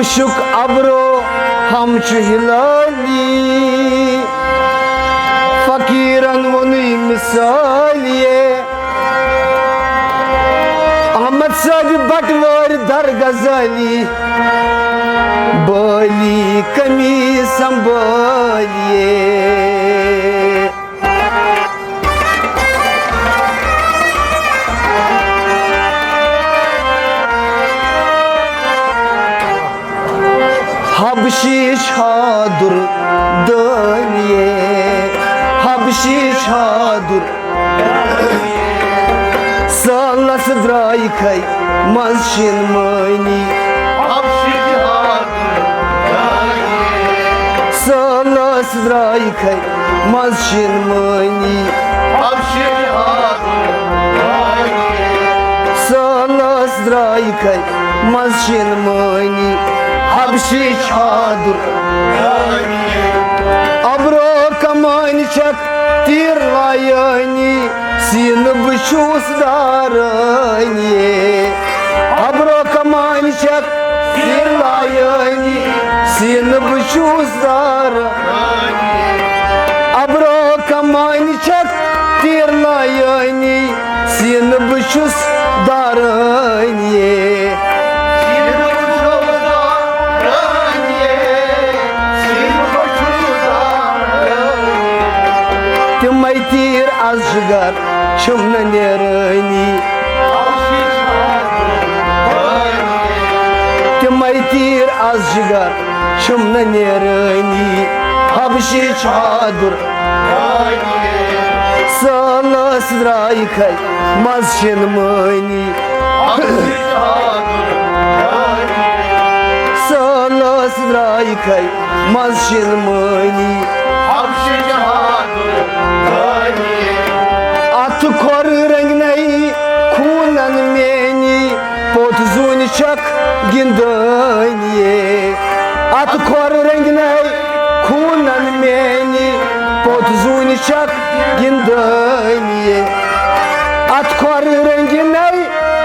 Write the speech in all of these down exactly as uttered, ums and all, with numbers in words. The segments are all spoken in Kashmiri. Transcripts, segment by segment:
عشق ابرو ہم چھُ ہلالی، فقیرن ووٚنُے مثالیے۔ احمد صٲبِ بٹوٲرۍ در غزالی، بالی کمی سنبھالیے۔ حبشی چھادُر دٲنیے، حبشی چھادُر۔ سٲلس درٛاے کھے منٛز شِن مٲنی۔ سٲلس درٛاے کھے منٛز شِن مٲنی۔ سٲلس درٛاے کھے منٛز شِن مٲنی۔ حبشی چھادُر۔ ابرو کمانہِ چھکھ تیٖر لایٲنی، سیٖنہٕ بہٕ چھُس دارٲنی۔ ابرو کمانہِ چھکھ تیٖر لایٲنی، سیٖنہٕ بہٕ چھُس دارٲنی۔ ابرو کمانہِ چھکھ تیٖر لایٲنی، سیٖنہٕ بہٕ چھُس دارٲنی۔ تِمے تیٖر از جگر چھِم نہٕ نیرٲنی۔ تِمے تیٖر از جگر چھِم نہٕ نیرٲنی۔ حبشی چھادُر۔ سٲلس درٛاے کھے منٛز شِن مٲنی۔ سٲلس درٛاے کھے منٛز شِن مٲنی۔ اتھ کھۄر رنٛگنے خوٗنن میٛٲنی، پوٚت زوٗنہِ چھکھ گِنٛدٲنی۔ اتھ کھۄر رنٛگنے خوٗنن میٛٲنی، پوٚت زوٗنہِ چھکھ گِنٛدٲنی۔ اتھ کھۄر رنٛگنے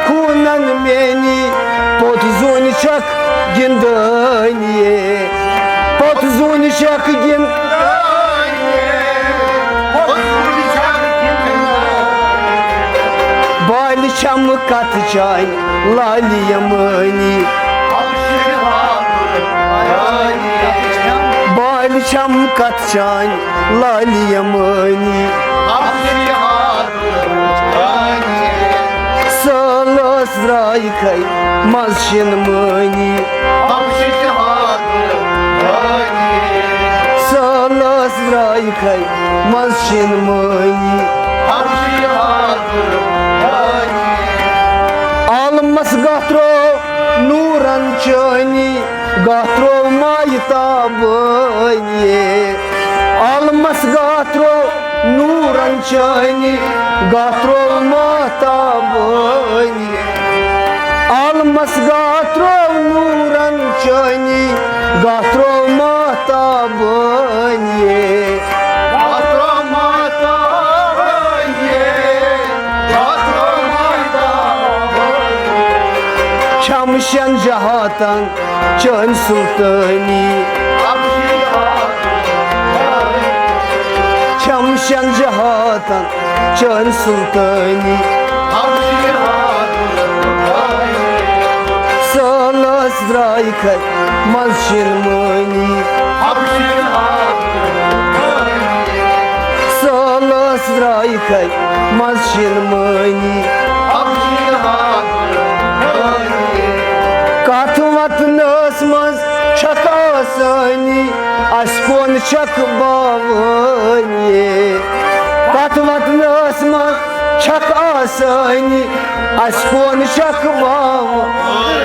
خوٗنن میٛٲنی، پوٚت زوٗنہِ چھکھ گِنٛدٲنی۔ پوٚت زوٗنہِ چھکھ گِنٛدٲنی۔ بالہِ چھم کتھ چانہِ لالہِ یمٲنی۔ بالہِ چھم کتھ چانہِ لالہِ یمٲنی۔ سٲلس درٛاے کھے منٛز شِن مٲنی۔ سٲلس درٛاے کھے منٛز شِن مٲنی۔ عالمس گتھ ترٛوو نوٗرن چٲنی، گتھ ترٛوو مایہِ تابٲنی۔ عالمس گتھ ترٛوو نوٗرن چٲنی، گتھ ترٛوو ماہتابٲنی۔ عالمس گتھ ترٛوو نوٗرن چٲنی، گتھ ترٛوو ماہتابٲنی۔ چھم شٮ۪ن جہاتن چٲنۍ سُلطٲنی۔ چھم شٮ۪ن جہاتن چٲنۍ سُلطٲنی۔ سٲلس درٛاے کھے منٛز شِن مٲنی۔ سٲلس درٛاے کھے منٛز شِن مٲنی۔ کتھ وتنس منٛز چھکھ آسٲنی، اسہِ کون چھکھ باوٲنی۔ کتھ وتنس منٛز چھکھ آسٲنی، اسہِ کون چھکھ باوٲنی۔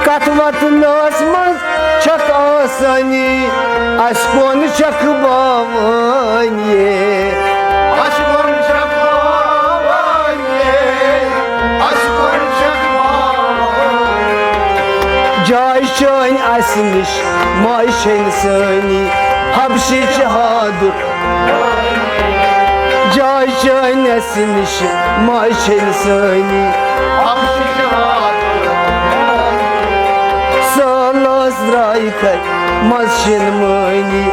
کتھ وتنس منٛز چھکھ آسٲنی، اسہِ کون چھکھ باوٲنی۔ جاے چٲنۍ اسہِ نِش، ماے چھے نہٕ سٲنی۔ حبشی چھادُر۔ جاے چٲنۍ اسہِ نِش، ماے چھے نہٕ سٲنی۔ درٛاے کھے منٛز شِنہٕ مٲنی۔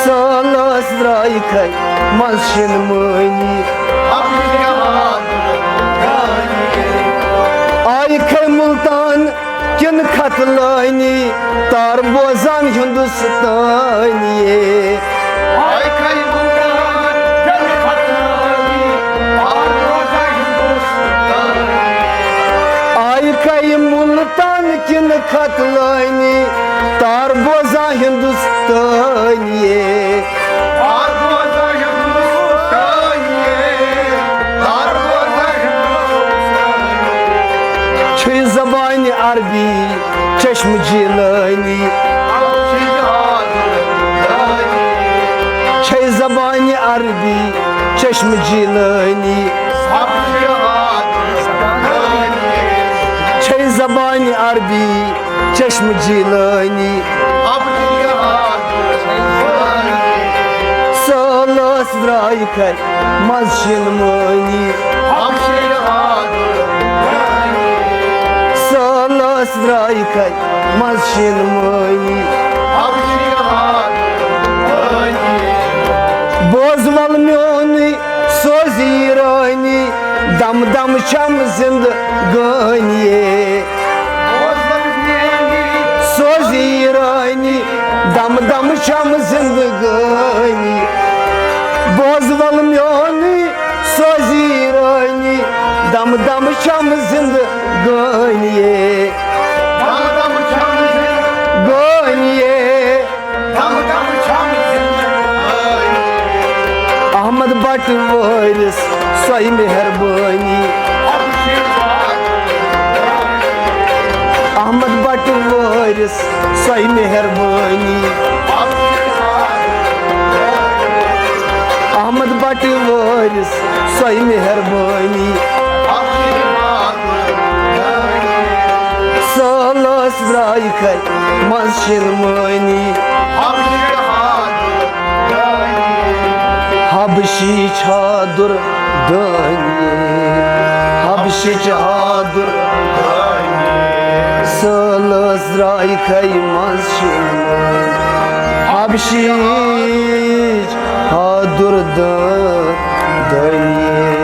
سٲلَس درٛاے کھے منٛز شِنہٕ مٲنی۔ آے کھے مُلتان کِنہٕ کھتلٲنی، تار بوزان ہندوستٲنی۔ آے کھے مُلتان کِنہٕ کھتلٲنی، تار بوزان ہندوستٲنی۔ چھے زبانہِ عربی چشم جیلانی۔ چھے زبانہِ عربی چشم جیلانی۔ چھے زبانہِ عربی چشم جیلانی۔ سٲلَس درٛاے کھے منٛز شِنہٕ مٲنی۔ سٲلَس درٛاے کھے منٛز شِنہٕ مٲنی۔ بوز وَل میونُے سوز ایرانی، دم دم چھم زندگٲنی۔ سوز ایرانی، دم دم چھم زندگٲنی۔ بوز وَل میونُے سوز ایرانی، دم دم چھم زندگٲنی۔ احمد بٹ وٲرِس سۄے مہربٲنی۔ احمد بٹ وٲرِس سۄے مہربٲنی۔ احمد بٹ وٲرِس سۄے مہربٲنی۔ سٲلَس درٛاے کھے منٛز شِنہٕ مٲنی۔ حبشی چھا دُر دٲنی۔ حبشی چھا دُر دٲنی۔ سٲلَس درٛاے کھے منٛز شِنہٕ مٲنی۔ حبشی چھا دُر دٲنی۔